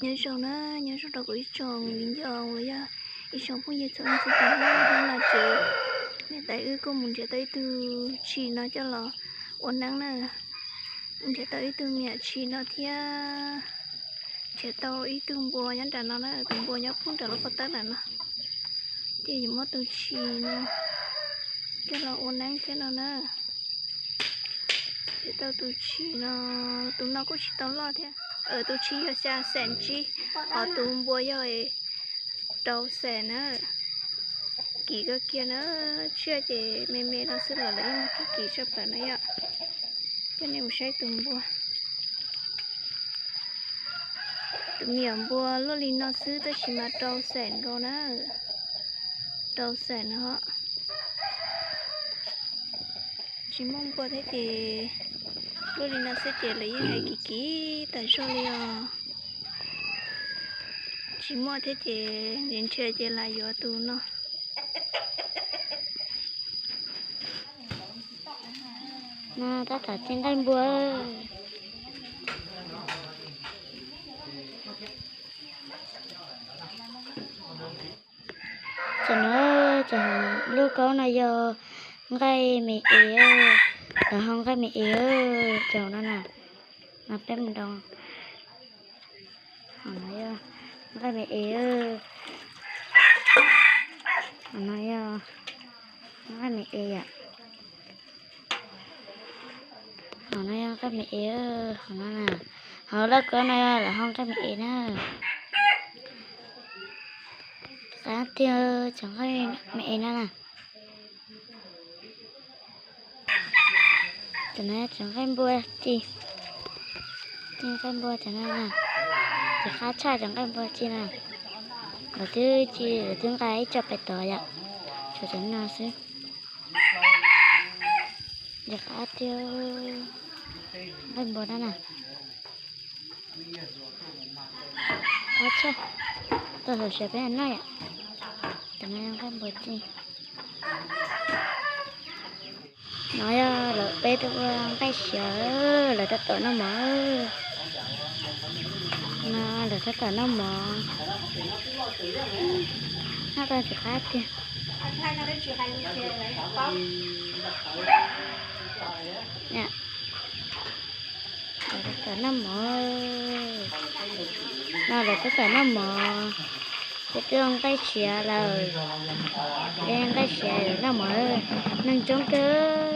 Nyob zoo na, nyob zoo rau kuv ib tsoom viv ncaus los yog ib tsoom phooj ywg txhua leej txhua tus na. Hnub no ces niam tais wb kuj mus nrhiav tau ib tug tshis no coj los ua neeb na. Nrhiav tau ib tug me nyuam tshis no thiab nrhiav tau ib tug npua nyob nram no na, tus npua nyob pub nram lub pov tawb nram no. Ces yuav muab tus tshis no coj los ua neeb thiab no na. Nrhiav tau tus tshis no, tus no kuj tsis tau loj thiab. Tus tshis yog xya xees tsib, ho tus npua yog rau xees na. Kim kawg kiag na, tsiaj ces me me no xwb los lawv yeej muab kim kim tshaj plaws na yom. Coj nej mus saib tus npua. Tus me nyuam npua luaj li no xwb tab sis mas rau xees nkaus na. Rau xees no. Tsis muaj npua thiab ces luaj li no xwb ces lawv yeej hais kim kim tas zog li os. Tsis muaj thiab ces nrhiav nrhiav ces lam yuav tus no. No tab tom txiv nqaij npua. Tam no, lub kaub no yog nqaij me es, lawv hu nqaij me es, cov no na, no peb mus rau. Ho no yog nqaij me es, ho no yog nqaij me es yom. Ho no yog nqaij me es, ho no na, ho lub kaub no yog lawv hu nqaij me es na. Qab tiag cov nqaij me es no na. Cov no cov nqaij npua ci, ci nqaij npua cov no na, ces qab tshaj cov nqaij npua ci na. Lawv twb ci, lawv twb nqa ib co pais tod yom, tshuav cov no xwb. Ces qab tiag nqaij npua no na. Qab tshaj, tau hauv siav peb noj yom. Cov no yog nqaij npua ci. No yog lawv peb tuaj ua nqaij siav, lawv tab tom noj mov. No lawv tab tom noj mov. Noj tau ntxim qab tiag. Lawv tab tom noj mov. No lawv tab tom noj mov. Peb twb ua nqaij siav lawm. Peb nqaij siav noj mov, neeg coob kawg.